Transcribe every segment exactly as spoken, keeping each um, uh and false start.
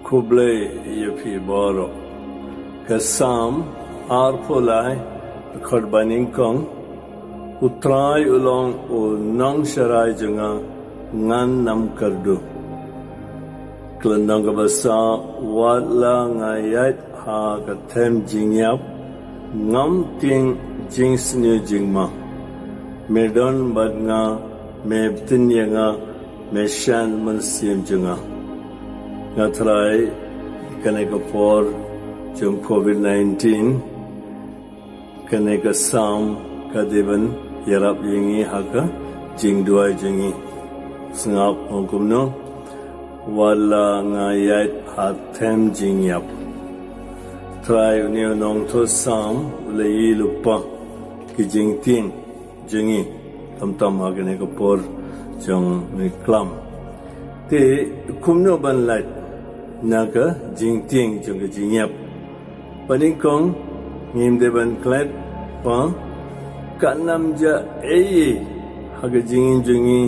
Khublei ïa phi baroh. Ka Salm arphew lai, dkhot banyngkong. U Trai u long u nongsharai jong nga, ngan nym kyrduh. Ka lynnong kaba saw. Wat la nga ïaid ha ka them jingïap, ngam tieng jingsniew jingma. Me don bad nga, me btin ïa nga, me shan mynsiem jong nga. Nga Trai, kane ka por jong covid nineteen, kane ka Salm ka dei ban ïarap ïa ngi ha ka jingduwai jong ngi. Sngap ong kumno: Wat la nga ïaid ha them jingïap. Trai, une u nongthoh Salm u la ïohi lypa ki jingtieng jong ngi, khamtam ha kane ka por jong ngi klam. Te kumno ban lait na ka jingtieng jong ka jingïap? Banyngkong, ngim dei ban klet ba kan nym jah ei ei ha ka jingim jong ngi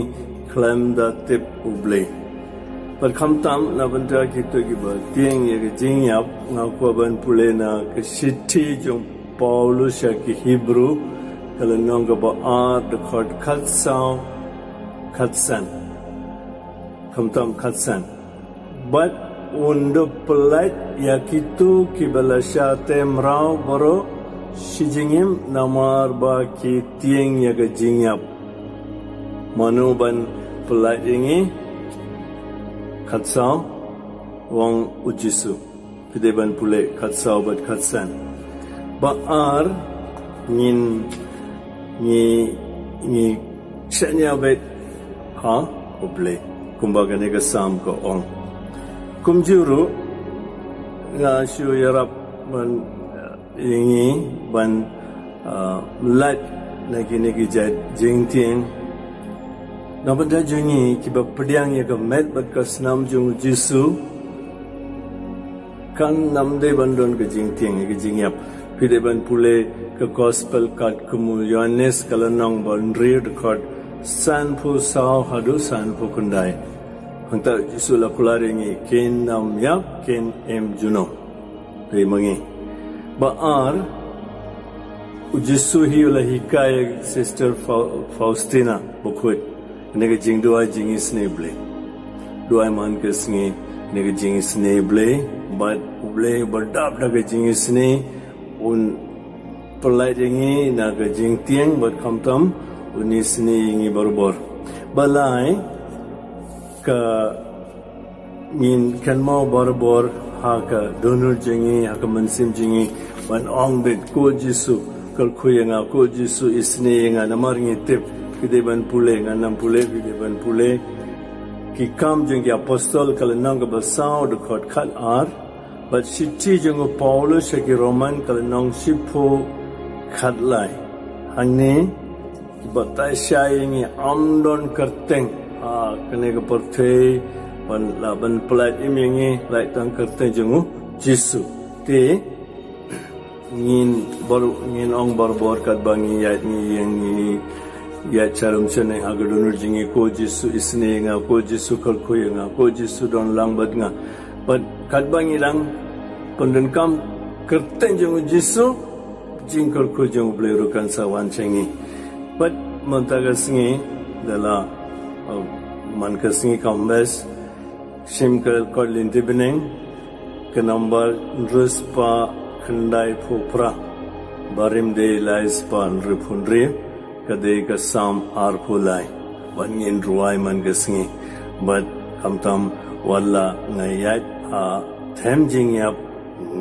khlem da tip U Blei. Bad khamtam na bynta kito kiba tieng ïa ka jingïap, nga kwah ban pule na ka shithi jong Paulus sha ki Hebru, ka lynnong kaba ar, dkhot khatsaw, khatsan. Khamtam khatsan: Bad un da pyllait ïa kito kiba la shah tei mraw baroh shi jingim namar ba ki tieng ïa ka jingïap. Mano ban pyllait ïa ngi? Khatsaw, u ong U Jisu. Phi dei ban pule khatsaw bad khatsan. Ba ar, ngin, ngi, ngi shaniah beit ha U Blei, kumba kane ka Salm ka ong. Kumjuh ruh, nga shu ïarap ban, eh, ïa ngi ban, ah, lait na kine ki jait jingtieng. Na bynta jong ngi kiba pdiang ïa ka met bad ka snam jong U Jisu, kan nym dei ban don ka jingtieng, ka jingïap. Phi dei ban pule ka Gospel katkum u Ïohannes, ka lynnong ba hynriew, dkhot sanphew saw haduh sanphew khyndai. Hangta U Jisu u la kular ïa ngi, kin nym ïap, kin im junom. Dei ma ngi. Ba ar, U Jisu hi u la hikai ïa Sister Fau-, Faustina bakhuid kane ka jingduwai jingisynei Blei. Duwai man ka sngi kane ka jingisynei Blei, bad U Blei uba dap da ka jingisynei un pyllait ïa ngi na ka jingtieng bad khamtam un isynei ïa ngi barabor. Ba lai, ka ngin kynmaw barabor ha ka dohnud jong ngi, ha ka mynsiem jong ngi, ban ong beit, ko Jisu, kyrkhu ïa nga, ko Jisu, isynei ïa nga, namar ngi tip, phi dei ban pule, ngan nym pule, phi dei ban pule Ki Kam jong ki Apostol, ka lynnong kaba saw, dkhot khat ar, bad shithi jong u Paulus sha ki Roman, ka lynnong shiphew khatlai. Hangne batai shai ïa ngi, ym don kyrteng ha kane ka pyrthei ban lah ban pyllait im ïa ngi, lait tang kyrteng jong u Jisu. Te ngin bar-, ngin ong barabor katba ngi ïaid, ngi ïeng, ngi ïaid sharum shaneng ha ka dohnud jong ngi, ko Jisu, isynei ïa nga, ko Jisu, kyrkhu ïa nga, ko Jisu, don lang bad nga. Bad katba ngi dang pyndonkam kyrteng jong u Jisu, jingkyrkhu jong U Blei ruh kan sa wan sha ngi. Bad mynta ka sngi, da la, uh, man ka sngi kam bes, shim ka record lynti bneng, ka number hynriew spah khyndaiphew phra, ba rim dei lai spah hynriewphew hynriew, ka dei ka Salm arphew lai. Bad ngin rwai man ka sngi. Bad khamtam, wat la nga ïaid ha them jingïap,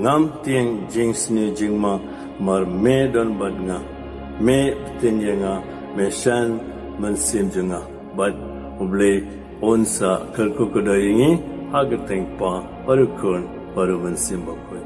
ngam tieng jingsniew jingma, namar me don bad nga, me btin ïa nga, me shan mynsiem jong nga. Bad U Blei un sa kyrkhu kyrdoh ïa ngi ha ka kyrteng U Kpa, bad U Khun, bad U Mynsiem Bakhuid.